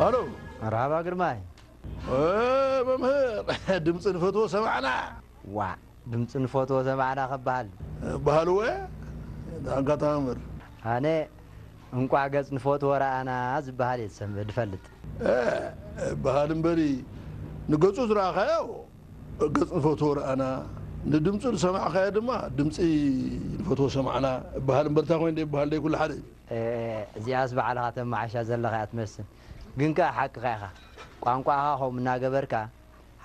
ሃሎ። መርሃባ ግርማይ። እ፣ መምህር፣ ድምፂ ንፈትዎ ሰማዕና። ዋእ፣ ድምፂ ንፈትዎ ሰማዕና ክበሃል። በሃልዎ፣ ኣጋጣሚ መምህር። ኣነ እንቋዕ ገፅ ንፈትዎ ረኣና ዝበሃል እየ ዝሰምዕ፣ ዝፈልጥ። እ፣ በሃል እምበሪ፣ ንገፁ ዝረኣኻዮ ገፅ ንፈትዎ ረኣና፣ ንድምፁ ዝሰማዕኻዮ ድማ ድምፂ ንፈትዎ ሰማዕና በሃል እምበርታ ኮይኑ ይበሃል ደይ ኩሉ ሓደ እዩ። እ፣ እዚኣስ ባዕልኻ ተመዓሻ ዘለኻ እያ ትመስል። ግን ከኣ ሓቅኻ ኢኻ። ቋንቋኻ ከምኡ እናገበርካ፣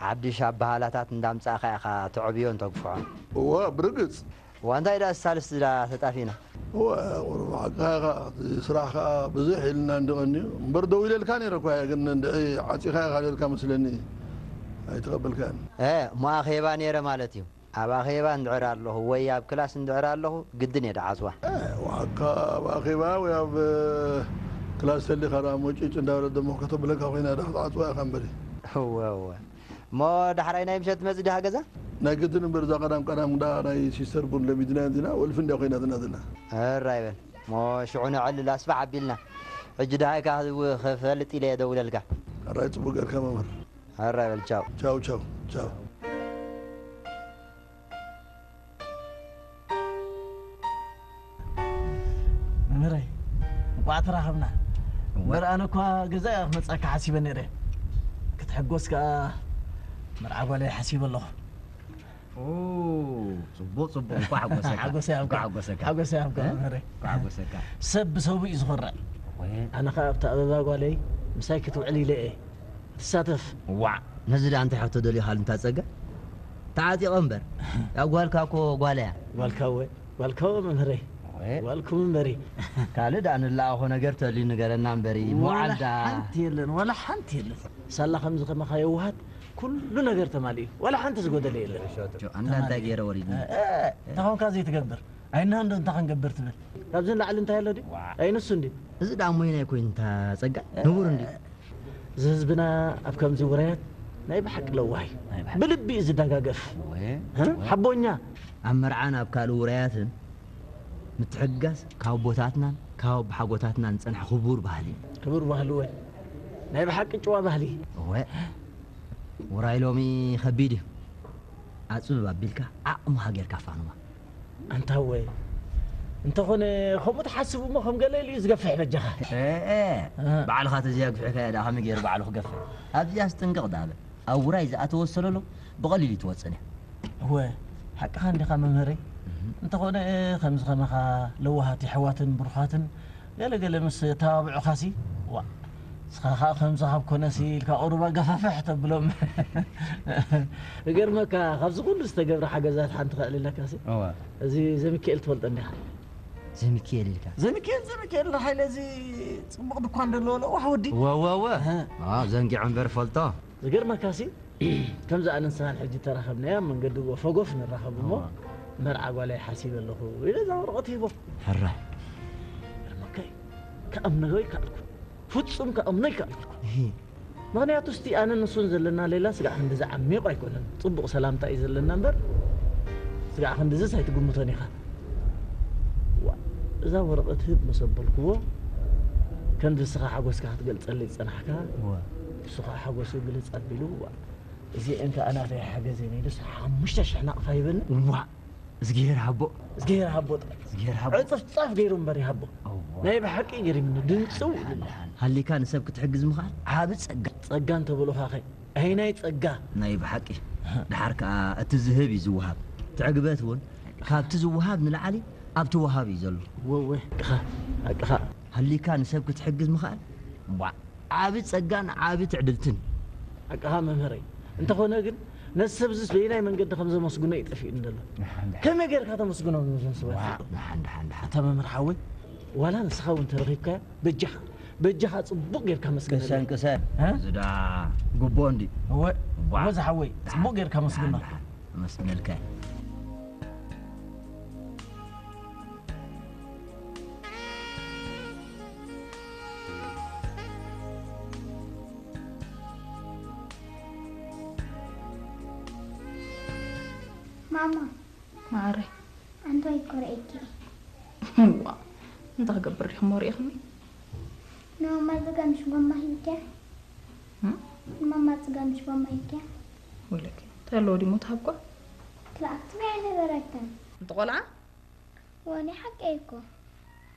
ሓድሽ ኣበሃህላታት እንዳምጻእካ ኢኻ ተዕብዮን ተግፍዖን። እወ፣ ብርግጽ። እዋ፣ እንታይ ደኣ ሳልስቲ ደኣ ተጣፊእና? እወ፣ ቁሩብ ሓቅኻ ኢኻ። እቲ ስራሕ ከኣ ብዙሕ ኢልና እንዲ ቀንዩ። እምበር ደው ኢለልካ ነይረ እኳ እየ፣ ግን እንድዒ ዓጺኻ ኢኻ ነርካ መስለኒ። ኣይተቐበልካን። እ፣ እሞ ኣኼባ ነይረ ማለት እዩ። ኣብ ኣኼባ እንድዕር ኣለኹ ወይ ኣብ ክላስ እንድዕር ኣለኹ፣ ግድን እየ ድዓጽዋ። እ፣ ዋካ ኣብ ኣኼባ ወይ ኣብ፣ እ፣ ክላስ ተሊኻ ደኣ ሞጭጭ እንዳበለት ደሞ ከተብለካ ኮይና ደኣ ክትዓጽዋ ኢኻ እምበሪ። እወ፣ እወ። እሞ ዳሕራይ ናይ ምሸት ትመጽእ ዲኻ ገዛ? ናይ ግድን እምበር፣ እዛ ቀዳም ቀዳም እንዳ ናይ ሲስተር ቡን ለሚድና እንዲና፣ ወልፊ እንድያ ኮይናትና ዘላ። ሕራይ በል። እሞ ሽዑ ነዕልል ኣስፋሕ ኣቢልና። ሕጂ ደሃይካ ክፈልጥ ኢለ እየ ደውለልካ። ሕራይ ጽቡቅ ጌርካ መምህር። ሕራይ በል፣ ቻው። ቻው፣ ቻው፣ ቻው። መምህረይ፣ እንቋዕ ተራኸብና። እወ። እምበር ኣነ እኳ ገዛ እየ ክመጽኣካ ሓሲበ ነይረ። ክትሕጎስ ከኣ መርዓ ጓለይ ሓሲበ ኣለኹ። ኦ፣ ጽቡቕ፣ ጽቡቕ። እንቋዕ ሓጎሰካ። ሓጎሰ ይሃብካ። እንቋዕ ሓጎሰካ። ሓጎሰ ይሃብካ እ? መምህረይ። እንቋዕ ሓጎሰካ። ሰብ ብሰቡ እዩ ዝኾርዕ። ወይ። ኣነ ኸኣ ኣብታ ኣበባ ጓለይ ምሳይ ክትውዕል ኢለ እየ። ትሳተፍ። ዋዕ፣ ነዚ ደኣ እንታይ ሕቶ ደሊኻሉ እንታ ጸጋ? ተዓጢቐ እምበር። ያው ጓልካ እኮ ጓል እያ። ጓልካ እወ፣ ጓልካ እወ መምህረይ። እወ። ጓልኩም እምበሪ። ካልእ ደኣ ንለኣኾ ነገር ተልዩ ንገረና እምበሪ፣ ዋላ መዓል ደኣ። ሓንቲ የለን፣ ዋላ ሓንቲ የለን። ሳላ ከምዚ ከማኻ የዋሃት ኩሉ ነገር ተማሊኡ፣ ዋላ ሓንቲ ዝጎደለ የለን። ጆ፣ ኣንዳ እንታይ ተማሊኡ። ገይረ ወሪድኒ? እ፣ እ፣ እንታይ ኾንካ ዘይትገብር? ኣይንሃ እንዶ እንታይ ክንገብር ትብል? ካብዚ ንላዕሊ እንታይ ኣሎ ድዩ? ዋዕ። ኣይ ንሱ እንድዩ። እዚ ደኣ ሞይናይ ኮይኑ እንታ ጸጋ? ንቡር እንድዩ። እዚ ህዝብና ኣብ ከምዚ ውራያት ናይ ብሓቂ ለዋህ እዩ። ናይ ብሓቂ። ብልቢ እዩ ዝደጋገፍ። እወ፣ እ? እወ። ሓቦኛ። ኣብ መርዓን ኣብ ካልእ ውራያትን ምትሕግጋዝ ካብ ኣቦታትናን ካብ ኣቦሓጎታትናን ዝጸንሐ ክቡር ባህሊ እዩ። ክቡር ባህሊ እወ። ናይ ብሓቂ ጭዋ ባህሊ። እወ። ውራይ ሎሚ ከቢድ እዩ። ኣጽብብ ኣቢልካ ዓቕምኻ ጌርካ ፋኑማ። ኣንታ እወ፣ እንተኾነ ከምኡ ትሓስብ እሞ ከም ገለ ኢሉ እዩ ዝገፍሕ በጃኻ። ኤ፣ ኤ፣ እ። ባዕልኻ ተዘየግፊሕካዮ ደኣ ከመይ ገይሩ ባዕሉ ክገፍሕ? ኣብዚኣስ ጥንቅቕ ደኣ በል። ኣብ ውራይ ዝኣተወ ሰለሎ ብቐሊሉ ኣይትወጽእን እያ። እወ፣ ሓቅኻ እንዲኻ መምህረይ። እህ። እንተኾነ ከምዚ ከማኻ ለዋሃት የሕዋትን ብሩኻትን ገለ ገለ ምስ ተባብዑኻሲ፣ ዋእ፣ ንስኻ ኸኣ ከምዚ ካብ ኮነሲ ኢልካ ቁሩብ ኣጋፋፍሕ ተብሎም። እገርመካ፣ ካብዚ ኩሉ ዝተገብረ ሓገዛት ሓንቲ ከዕልለካሲ፣ እወ። እዚ ዘሚካኤል ትፈልጦ እንዲኻ? ዘሚካኤል ኢልካ? ዘሚካኤል፣ ዘሚካኤል ሃይለ፣ እዚ ጽቡቕ ድኳን ዘለዎ ለዋህ ወዲ። እወ፣ እወ፣ እወ። እህ። አ፣ ዘንጊዐ እምበር ፈልጦ። ዝገርመካሲ፣ ከምዚ ኣነ ንስኻን ሕጂ ተራኸብናዮ ኣብ መንገዲ ጎፈጎፍ ንራኸብ እሞ፣ እዋ። መርዓ ጓለይ ሓሲበ ኣለኹ ኢለ እዛ ወረቐት ሂቦ። ሕራይ። ይገርመካ እዩ። ክኣምኖ ኣይከኣልኩን። ፍጹም ክኣምኖ ኣይከኣልኩን። እሂ። ምኽንያቱ እስቲ ኣነ ንሱን ዘለና ሌላ ስጋዕ ክንድዚ ዓሚቕ ኣይኮነን። ጽቡቕ ሰላምታ እዩ ዘለና እምበር፣ ስጋዕ ክንድዝስ ኣይትግምቶን ኢኻ። ዋእ፣ እዛ ወረቐት ህብ ምስ ኣበልክዎ፣ ከምዚ ንስኻ ሓጎስካ ክትገልጸለይ ዝጸናሕካ፣ እዋ። ንሱ ኸኣ ሓጎሱ ግልጽ ኣቢሉ፣ ዋእ፣ እዚኤን ከኣ ናተይ ሓገዘን ኢሉስ ሓሙሽተ ሽሕ ናቕፋ ሂበኒ። እዋ፣ እዝግሄር ሃቦ። እዝግሄር ሃቦ ጥራይ። እዝግሄር ሃቦ። ዕጽፍጻፍ ገይሩ እምበር ይሃቦ። እዋ። ናይ ብሓቂ ገሪምኒ፣ ድንጽው ኢሉኒ። ሃሊካ ንሰብ ክትሕግዝ ምኽኣል ዓቢ ጸጋ። ጸጋ እንተበሉኻኸ? ኣየናይ ጸጋ? ናይ ብሓቂ። ድሓር ከኣ እቲ ዝህብ እዩ ዝወሃብ። ትዕግበት እውን ካብቲ ዝወሃብ ንላዕሊ ኣብቲ ወሃብ እዩ ዘሎ። ወወ፣ ሓቅኻ፣ ሓቅኻ። ሃሊካ ንሰብ ክትሕግዝ ምኽኣል፣ እምቧዕ፣ ዓቢ ጸጋን ዓቢ ትዕድልትን። ሓቅኻ መምህረይ። እንተኾነ ግን፣ ነዚ ሰብዝስ በየናይ መንገዲ ከም ዘመስግኖ እዩ ጠፊኡኒ ዘሎ። ደሓን፣ ደሓን። ከመይ ጌርካ ተመስግኖ ነዞም ሰባት ዋዕ፣ እዚኦም? ደሓን፣ ደሓን፣ ደሓን። ኣታ መምህር ሓወይ፣ ዋላ ንስኻ እውን ተረኺብካዮ፣ በጃኻ፣ በጃኻ ጽቡቕ ጌርካ መስግነለይ። ቅሰን፣ ቅሰን። እ? እዚ ደኣ ግቡእ እንድዩ። እወ፣ ዋዕ። እወ ዝሓወይ፣ ጽቡቕ ጌርካ መስግኖ። ደሓን፣ ደሓን። ኣመስግነልካ እየ። ማማ። ማዓረይ። ኣንታ ይኮረኤኪ። ዋ፣ እንታይ ክገብር ዲኹም ወሪእኽኒ? ንማማ ዝገምሽ ጎማ ሂብኪያ? እም? ማማ ጽገም ሽቦ ማይክያ። ወለኪ እንታይ ኣለዎ ዲሞ ትሃብኳ? ክልኣክትም ኣይነበረትን። እንተ ቆልዓ ወኒ ሓቀይ እኮ።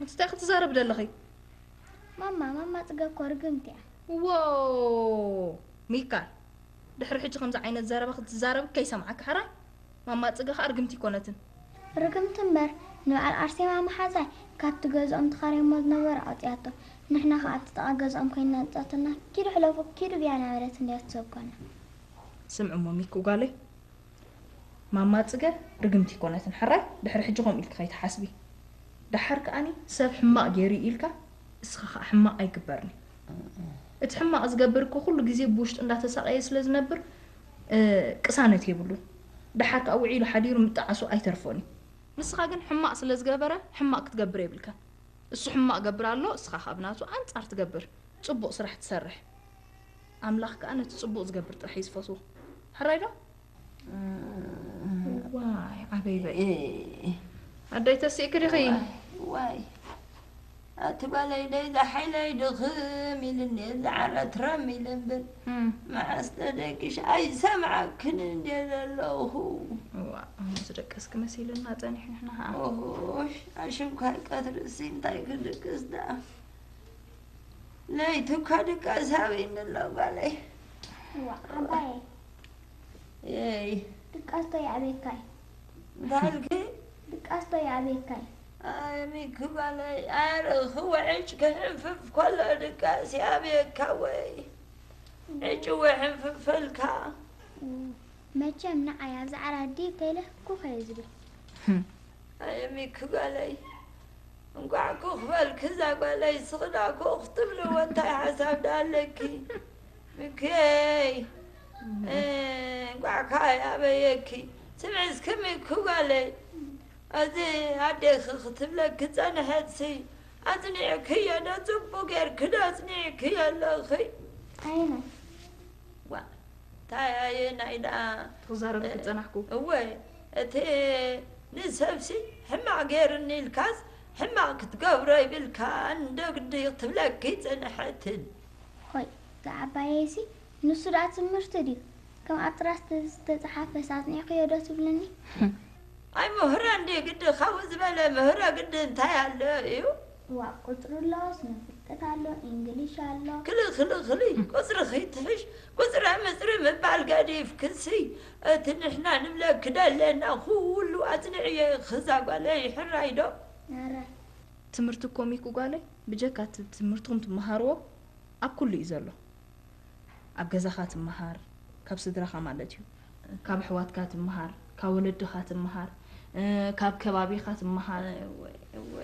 እንታይ ክትዛረብ ደለኺ? ማማ ማማ ጽገ እኮ ርግምቲ እያ። ዎ ሚካል፣ ድሕሪ ሕጂ ከምዚ ዓይነት ዘረባ ክትዛረብ ከይሰምዓካ ሕራይ። ማማ ጽገ ከኣ ርግምቲ ኣይኮነትን። ርግምቲ እምበር ንበዓል ኣርሴማ መሓዛይ ካብቲ ገዝኦም ተኻርዮሞ ዝነበሩ ኣውጽያቶ። ንሕና ከኣ ኣብቲ ጥቓ ገዝኦም ኮይና ኣምጻትና። ኪዱ ሕለፉ ኪዱ ብያ እናበለት እንድያ ትሰብኮና። ስምዒ እሞ ሚኩ ጓለይ፣ ማማ ጽገ ርግምቲ ኣይኮነትን ሕራይ። ድሕሪ ሕጂ ከምኡ ኢልኪ ከይትሓስቢ። ደሓር ከኣኒ ሰብ ሕማቕ ገይሩ ኢልካ እስኻ ከኣ ሕማቕ ኣይግበርኒ። እቲ ሕማቕ ዝገብር እኮ ኩሉ ግዜ ብውሽጡ እንዳተሳቐየ ስለ ዝነብር ቅሳነት የብሉን። ደሓር ከኣ ውዒሉ ሓዲሩ ምጥዓሱ ኣይተርፎን እዩ። ንስኻ ግን ሕማቕ ስለ ዝገበረ ሕማቕ ክትገብር የብልካን። እሱ ሕማቕ ገብር ኣሎ፣ እስኻ ከኣ ብናቱ ኣንጻር ትገብር ጽቡቕ ስራሕ ትሰርሕ። ኣምላኽ ከኣ ነቲ ጽቡቕ ዝገብር ጥራሕ እዩ ዝፈትዎ። ሕራይ ዶ? ዋይ ዓበይ በይ። ኣደይ ተሲእኪ ዲኺ? ዋይ ኣቲ ጓለይ ደይ ዝሓይለይ ድኽም ኢልኒ ዝዓረትረም ኢለ እምበር መዓስ ተደቂሽ ኣይሰምዓክን እንድየ ዘለኹ። እዋ እሞ ዝደቀስኪ መሲልና ጸኒሑ ንሕና ኸዓ። ኦሽ ኣሽንኳይ ቀትሪ እሲ እንታይ ክድቅስ ደኣ። ለይቲ እኳ ድቃስ ሃበይኒ ኣሎ ጓለይ። እዋ ዓባየ የይ ድቃስቶ ይኣበየካይ እንታይ ኢልኪ? ድቃስቶ ይኣበየካይ ኣይ ሚኪ ጓለይ ኣረ ክወዕጭ ክሕንፍፍ ከሎ ድቃስ ይኣበየካ ወይ ዕጭ ወይ ሕንፍፈልካ መቸም ንዓይ ኣብዚ ዓራዲ ከይለ ኩኸ ዝብል ኣየ ሚኪ ጓለይ እንኳዕ ኮኽ በልኪ እዛ ጓለይ ስኽዳ ኮኽ ትብልዎ እንታይ ሓሳብ ዳ ኣለኪ ሚኪየይ እንኳዕ ካይ ኣበየኪ ስምዒ እስኪ ሚኪ ጓለይ እዚ ኣዴኺ ክትብለኪ ጸንሐትሲ ኣጽኒዕክዮ ዶ ጽቡቕ ጌርኪ ዶ ኣጽኒዕክዮ ኣለኺ ኣየናይ ዋ እንታይ ኣየናይ ደኣ ክዛረበኪ ዝጸናሕኩ እወ እቲ ንሰብሲ ሕማቕ ገይርኒ ኢልካስ ሕማቕ ክትገብሮ ይብልካን ዶ ግዲ ክትብለኪ ጽንሐትን ሆይ ዝዓባየይሲ ንሱ ደኣ ትምህርቲ ድዩ ከም ኣብ ጥራስ ዝተጸሓፈስ ኣጽኒዕክዮ ዶ ትብልኒ ኣይ ምህሮ እንዲ ግዲ ካብኡ ዝበለ ምህሮ ግዲ እንታይ ኣሎ እዩ ዋ ቁፅሪ ኣሎ ስነ ፍልጠት ኣሎ እንግሊሽ ኣሎ ክሊ ክሊ ክሊ ቁፅሪ ኽይትሕሽ ቁፅረ ምፅሪ ምባል ገዲፍክሲ እቲ ንሕና ንብለኪ ደለና ኩሉ ኣፅንዕዮ ኢኺ እዛ ጓለይ ሕራይ ዶ ኣራይ ትምህርቲ እኮ ሚኩ ጓለይ ብጀካ እቲ ትምህርትኹም ትመሃርዎ ኣብ ኩሉ እዩ ዘሎ ኣብ ገዛኻ ትመሃር ካብ ስድራኻ ማለት እዩ ካብ ኣሕዋትካ ትመሃር ካብ ወለድኻ ትመሃር ካብ ከባቢኻ ትመሃር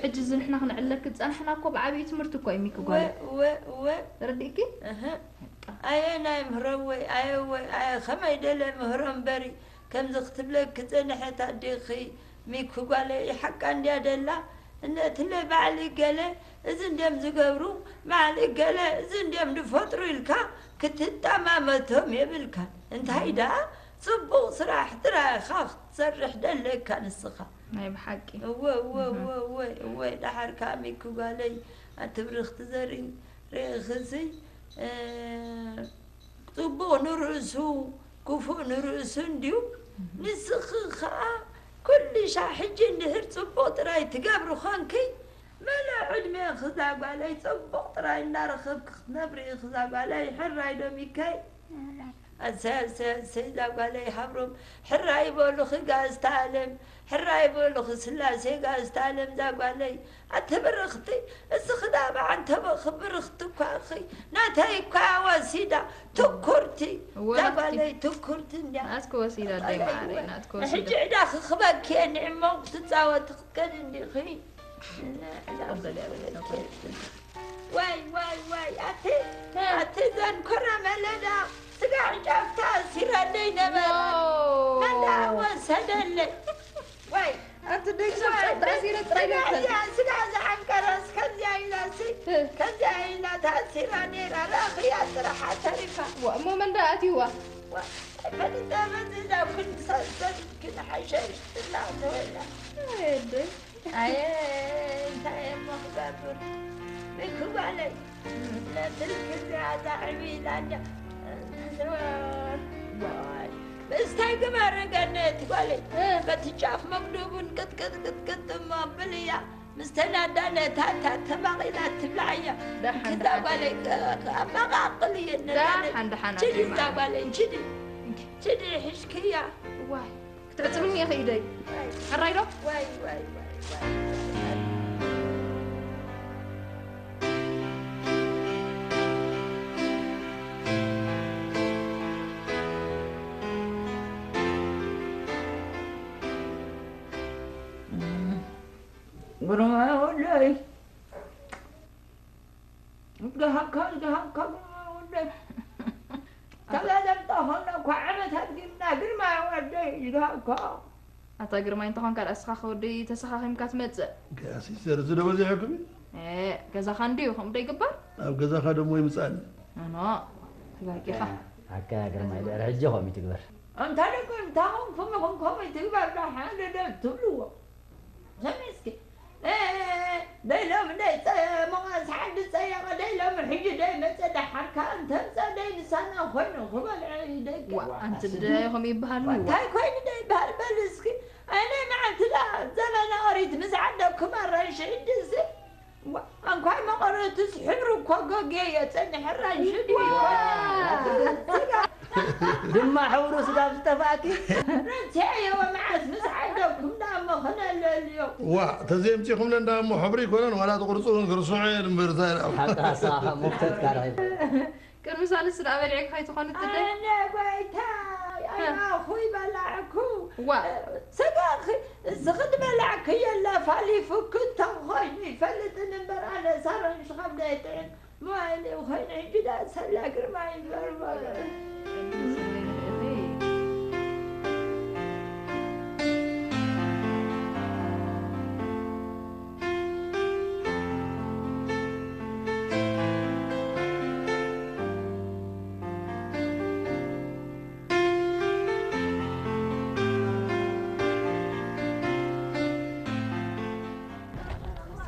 ሕጂ እዚ ንሕና ክንዕለክ ዝፀናሕና እኮ ብዓብዪ ትምህርቲ እኮ እዩ ሚኪ ጓለ እወ እወ ተረዲእኪ ኣየ ናይ ምህሮም ወይ ኣየ ወይ ኣየ ከመይ ደለ ምህሮ እምበሪ ከምዚ ክትብለኪ ፀንሐት ኣዴኺ ሚኪ ጓለይ ሓቃ እንድያ ደላ እነትለ ባዕሊ ገለ እዚ እንድዮም ዝገብሩ ባዕሊ ገለ እዚ እንድዮም ዝፈጥሩ ኢልካ ክትጠማመቶም የብልካን እንታይ ደኣ ፅቡቕ ስራሕ ጥራይ ኢኻ ክትሰርሕ ደለካ ንስኻ ናይ ብሓቂ እወ እወ እወ እወ እወ ደሓር ከዓ ሚኪ ጓለይ ኣትብርኽቲ ዘርኢ ርእኽሲ ፅቡቕ ንርእሱ ክፉእ ንርእሱ እንድዩ ንስኺ ከዓ ኩሉ ሻዕ ሕጂ እንድሕር ፅቡቕ ጥራይ ትገብሪ ኾንኪ መለ ዕድሜ ክዛ ጓለይ ፅቡቕ ጥራይ እናረኸብኪ ክትነብሪ ኢኺ ዛ ጓለይ ሕራይ ዶ ሚከይ ኣሰይ ኣሰይ ኣሰይ እዛ ጓለይ ሃብሮም ሕራይ በሉኺ ጋዝታ ኣለም ሕራይ በሉኺ ስላሴ ጋዝታ ኣለም እዛ ጓለይ ኣቲ ብርኽቲ እስኺ ዳ በዓንተበኺ ብርኽቲ እኳ ኢኺ ናተይ እኳ ወሲዳ ትኩርቲ እዛ ጓለይ ትኩርቲ እንድያ ናትኪ ወሲዳ ኣደይ መዓረይ ናትኪ ወሲዳ ሕጂ ዕዳ ክኽበኪ እየ ንዕሞ ክትፃወቲ ክትከድ እንዲኺ ተቐበል ያበለና ዋይ ዋይ ዋይ ኣቲ ኣቲ ዘንኮራ መለዳ ስጋ ዕጫፍታ ሲረለይ ነበረ መዳ ወሰደለይ ዋይ ኣቲ ደቂ ሰብ ተኣሲረ ጥራይ ነበር ስጋ ዝዓንቀረስ ከምዚያ ኢላሲ ከምዚያ ኢላ ተኣሲራ ነይራ ረኽያ ጥራሓ ተሪፋ እሞ መን ዳ ኣትይዋ ፈሊጠ በዚ ናብ ክንዲ ሰብሰብ ክንሓሸሽ ትላተወላ ኣየደይ ኣየ እንታይ እሞ ክገብር ምክባለይ ነትልክ እዚኣ ዛዕቢ ኢላ እንዳ ዋይ፣ ምስታይ ግበሪ ገነት ጓለይ። እ። በቲ ጫፍ መግዱቡን ቅጥቅጥ ቅጥቅጥ እሞ ኣብልያ። ምስተን ኣዳነታታ ተባቒላ ትብላዕ እያ። ደሓን፣ እንክዛ ደሓን። ጓለይ፣ እ፣ ኣመቓቕል እየ ደሓን፣ ነዳነት። ደሓን፣ ችዲ ኣጆ እዛ ማዕረ። ጓለይ፣ ችዲ። እንኪ። ችዲ፣ ሕሽክያ። ዋይ፣ ክትዕጽምኒ ኢኺ ኢደይ። ዋይ። ሕራይ ዶ? ዋይ፣ ዋይ፣ ዋይ፣ ዋይ፣ ዋይ። ግርማይ ወደይ፣ ዝሃብካ፣ ዝሃብካ ግርማይ ወደይ። ተጋደልታ ኾና እኳ ዓመታት ጊምና ግርማይ ወደይ፣ ዝሃብካ። ኣታ ግርማይ፣ እንተኾንካ ደኣ እስኻ ከወዲ ተሰኻኺምካ ትመጽእ። ገና ሲስተር፣ እዚ ዶ በዚሕኩም እዩ? ኤ፣ ገዛኻ እንድዩ ከምኡ ዶ ይግበር? ኣብ ገዛኻ ደሞ ይምጻኒ። ኖ፣ ተጋጊኻ። ኣካ ግርማይ፣ ድሕሪ ሕጂ ከምኡ ትግበር። ኣንታ ደቂ እንታይ ኾንኩም ኢኹም ከምኡ ትግበር ዶ ሓደ ዶ ትብልዎ? ሰሚስኪ፣ እ፣ ደይ ሎሚ ደይ ጸ-፣ መቓስ ሓዲ ጸየቐ ደይ ሎሚ ሕጂ ደይ መጸ ደሓርካ እንተምጸ ደይ ንሳና ኮይኑ ክበልዐ ደቂ። ዋ፣ ኣንቲ ደይ ኸም ይበሃል ዋ። እንታይ ኮይኑ ደይ ይበሃል? በል እስኪ፣ ኣይነ መዓልቲ ዳ ዘመነ ኦሪት ምስ ዓደኩም ኣራንሺ ሕጂ እዚ። ዋ፣ እንኳን መቐረትስ ሕብሩ እኮ ገጌ እየ ጸኒሐ ኣራንሺ ድዩ ዋ። ይኮን? ስጋ። ድማ ሕብሩ ስጋብ ዝጠፍኣኪ። ረሲዐዮ መዓስ ምስ ዓደኩም ዳሞ ክነለልዮ። ዋ፣ ተዘየምጺኹምለ እንዳሞ ሕብሪ ይኮነን ዋላ ትቕርጹ እውን ክርስዑ እየ እምበር እንታይ ደኣ። ሓታ ንስኻ ሙፍተት ካርዒ። ቅድሚ ሳልስቲ ደኣ በሊዕኪ ከይትኾኒ ትደይ? ኣነ ጎይታይ፣ ኣይናኹ ይበላዕኩ። ዋ። ስጋኺ፣ እስኺ ትበላዕኪ የለ ፋሊፉ ክቶ ኮይኑ ይፈልጥን እምበር ኣነ ሳሮን ሽኻብ ዳይጥዕን። ማይለ ኾይነ እንግዳ ሰላ ግርማ ይበርበር።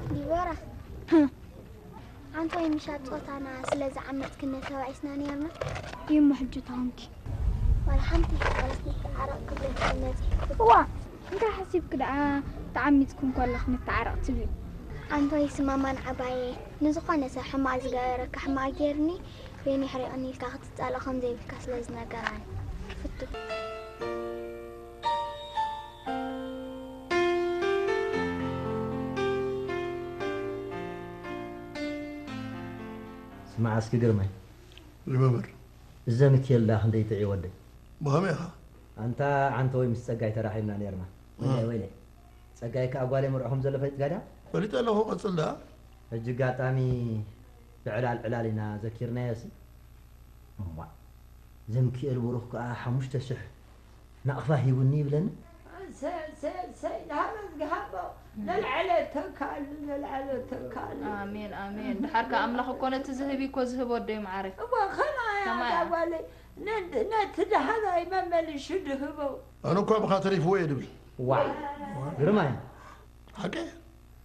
ዲቦራ፣ ሓንቲ ወይ ምሻት ጾታና ስለ ዝዓመጽክነ ተባኢስና ነይርና። እሞ ሕጂ ተኾንኪ? ዋላ ሓንቲ ቃል ዘይተዓረቕ ክብለኪ መጺእ። እዋ፣ እንታይ ሓሲብኪ ደኣ ተዓሚጽኩ እንከለኹ ንተዓረቕ ትብሊ? ሓንቲ ወይ ስማማን ዓባየ፣ ንዝኾነ ሰብ ሕማቕ ዝገበረካ ሕማቕ ጌርኒ፣ በይኑ ይሕሪቕኒ ኢልካ ክትጻሎ ከም ዘይብልካ ስለ ዝነገራኒ። ፍቱ። ስማዕ እስኪ ግርማይ። ሪመምበር። እዘ ምክኤል ደኣ ክንደይ ጥዑይ ወደይ። ብኸመይ ኢኻ? ኣንታ ዓንተ ወይ ምስ ጸጋይ ተራኺብና ነይርና። ወይለይ፣ እ። ወይለይ። ጸጋይ ከኣ ጓለይ መርዖ ከም ዘሎ ፈሊጥካ ድያ? ፈሊጠ ኣለኹ፣ ቀጽል ደኣ። ሕጂ ኣጋጣሚ ብዕላል ዕላል ኢና ዘኪርናዮሲ። እሟዕ። ዘምክኤል ብሩኽ ከኣ ሓሙሽተ ሽሕ ናቕፋ ሂቡኒ ይብለኒ። እሰይ፣ እሰይ፣ እሰይ፣ ንሃበ ዝግሃቦ፣ ዘልዓለ ተካሉ፣ ዘልዓለ ተካሉ። ኣሜን፣ ኣሜን። ድሓር ከኣ ኣምላኽ እኮ ነቲ ዝህብ እዩ እኮ ዝህብ ወደይ መዓረይ። እሞ ከማይ ከማይ ኣታ ጓለይ፣ ነ-፣ ነቲ ደሃባይ መመሊሹ ድህቦ። ኣነ እኳ ብኻ ተሪፍዎ እየ ድብል። ዋይ፣ ግርማይ። ሓቂ?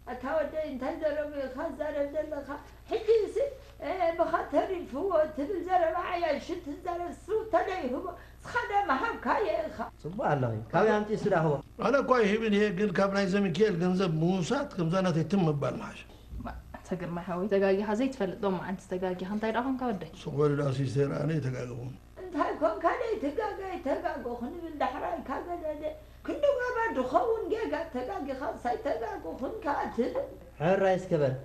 ኣታ ወደይ እንታይ ዘረቡ ኢኻ ትዛረብ ዘለኻ? ሕጂስ፣ እ፣ ብኻ ተሪፍዎ ትብል ዘረባ ዓያሹ ትዛረብ ሱ ተደይህቦ ስኻ ደማ ሃብካዮ ኢኻ። ጽቡቕ ኣለኺ። ካበይ ኣምጺኡ እሱ ደኣ ህቦ? ኣነ እኳ ይህብን እየ፣ ግን ካብ ናይ ዘሚካኤል ገንዘብ ምውሳድ ከምዛ ናተይ ትም ምባል ምሓሸ። ባ፣ ኣታ ግርማይ ሓወይ ተጋጊኻ ዘይትፈልጥ ሎማዓንቲ ተጋጊኻ። እንታይ ደኣ ኾንካ ወደይ? ሱቕ በሉ ደኣ ሲስተር፣ ኣነ ኣይተጋገኹን። እንታይ ኮንካ ደይ ትጋገ ኣይተጋገኹ ንብል ዳሕራይ ካገደደ ክንዲ ጋባ ድኸውን ጌጋ ተጋጊኻስ ኣይተጋገኹን ከኣ ትብል። ሕራይ እስከ በል።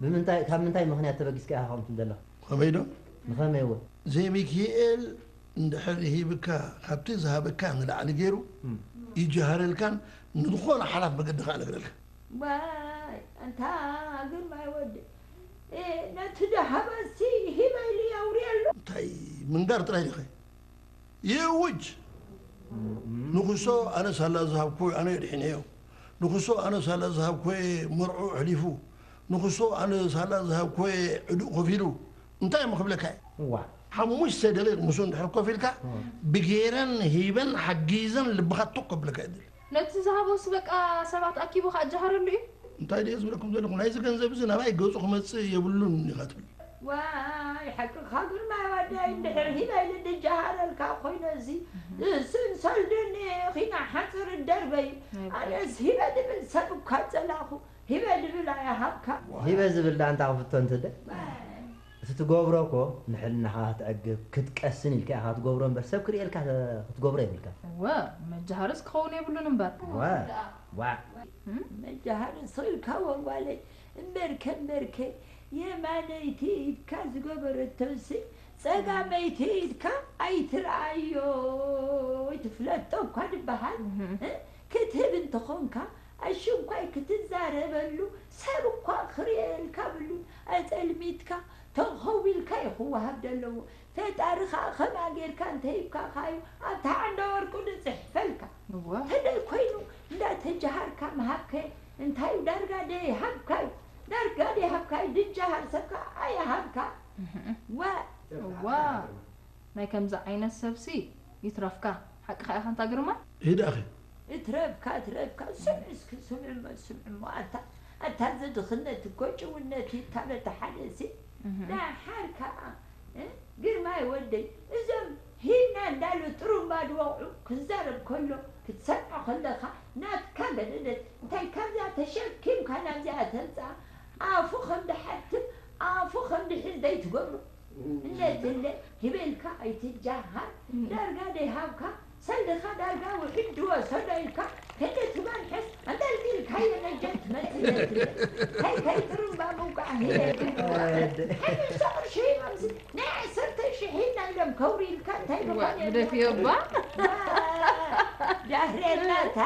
ብምንታይ፣ ካብ ምንታይ ምኽንያት ተበጊስካ ኢኻ ከምኡ ትብል ዘለኻ? ከመይ ዶ? ንኸመይ እወ? ዘሚካኤል እንድሕር ሂብካ፣ ካብቲ ዝሃበካ ንላዕሊ ገይሩ እም። ይጀሃረልካን ንዝኾነ ሓላፍ መገዲ ከኣ ነግረልካ። ዋይ፣ ኣንታ ግርማይ ወዲ፣ እ፣ ነቲ ደሃበሲ ሂበ ኢሉ የውርየሉ። እንታይ ምንጋር ጥራይ ዲኸ? ይእውጅ። እም። ንኹሶ ኣነ ሳላ ዝሃብኩ ኣነ የድሒነዮ። ንኹሶ ኣነ ሳላ ዝሃብኩ መርዑ ኣሕሊፉ። ንኹሶ ኣነ ሳላ ዝሃብኩ ዕዱእ ከፊሉ። እንታይ እሞ ክብለካ እየ? እዋ። ሓሙሽተ ደቂቕ ምስኡ እንድሕር ኮፍ ኢልካ፣ እዋ። ብጌረን ሂበን ሓጊዘን ልብኻ ቶክ ከብለካ እየ ድል። ነቲ ዝሃቦስ በቃ ሰባት ኣኪቡ ከኣ ጀሃረሉ እዩ? እንታይ ድየ ዝብለኩም ዘለኹ? ናይዚ ገንዘብ እዚ ናባይ ገጹ ክመጽእ የብሉን ኢኻ ትብል። ዋይ ሓቅኻ ግርማይ ወደይ፣ እንድሕር ሂበ ኢሉ ድጀሃረልካ ኮይነ እዚ ዝስን ሰልድኒ ኺና ሓፅር ደርበይ። ኣነስ ሂበ ድብል ሰብ እኳ ጸላኹ፣ ሂበ ድብል ኣይሃብካ። ሂበ ዝብል ደኣ እንታ ክፍቶ እንትደ? እቲ ትገብሮ እኮ ንሕልናኻ ክትዕግብ ክትቀስን ኢልካ ኢኻ ትገብሮ እምበር ሰብ ክርእየልካ ክትገብሮ የብልካ። እወ፣ መጃሃርስ ክኸውን የብሉን እምበር። ዋ ዋ መጃሃርስ ኢልካ ወንጓለይ እምበርከ እምበርከ የማነይቲ ኢድካ ዝገበረቶሲ ጸጋመይቲ ኢድካ ኣይትርኣዮ። ይትፍለጦ እኳ ድበሃል ክትህብ እንተኾንካ ኣሽንኳይ ክትዛረበሉ ሰብ እኳ ክርእየልካ ብሉን። ኣጸልሚትካ ተኸዊልካ እዩ ክወሃብ ዘለዎ። ፈጣሪ ኸኣ ኸምኣ ጌርካ እንተሂብካኻ እዩ ኣብታ ዓንደ ወርቁ ዝጽሕፈልካ። እወ። ተደይ ኮይኑ እንዳተጀሃርካ ምሃብከ እንታይ እዩ? ዳርጋ ደይሃብካ እዩ። ዳርጋ ደይሃብካ እዩ። ድጀሃር ሰብካ ኣይሃብካ። እህእ። ወ። እዋ። ናይ ከምዚ ዓይነት ሰብሲ ይትረፍካ። ሓቅኻ ኢኻ እንታ ግርማ። ይዳኺ። እትረፍካ እትረፍካ ስምዕ እስኪ ስምዕሞ ስምዕሞ ኣታ ኣታ እዚ ድኽነት እኮ ጭውነት እዩ እታ በቲ ሓደ ሲ እህ። ደሓር ከኣ እ? ግርማይ ወደይ እዞም ሂና እንዳሉ ጥሩምባ ድወቕዑ ክዛረብ ከሎ ክትሰምዖ ከለኻ ናትካ ገደደት እንታይ ካብዚኣ ተሸኪምካ ናብዚኣ ተምፅኣ ኣፉ ከም ድሓትም ኣፉ ከም ድሕዝ ዘይትገብሩ እነትለ ሂበልካ ኣይትጃሃር ዳርጋ ደይሃብካ ሰልድኻ ዳርጋ ውሕድ ድወሰዶ ኢልካ ክንዲ ትመንሕስ ኣንጠልጢልካዮ ነጀት ትመስል እነትለ እንታይ እንታይ ጥሩምባ ምውቃዕ ሂበልካ ሓሙሽተ ቅርሺ ሂቦምሲ ናይ ዓሰርተ ሽሕ ኢልና ኢሎም ከውሪ ኢልካ እንታይ ዋ፣ ምዃን ግደፍዮ እባ። ዳህሬናታ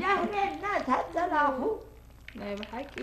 ዳህሬናታ ጸላኹ ናይ ብሓቂ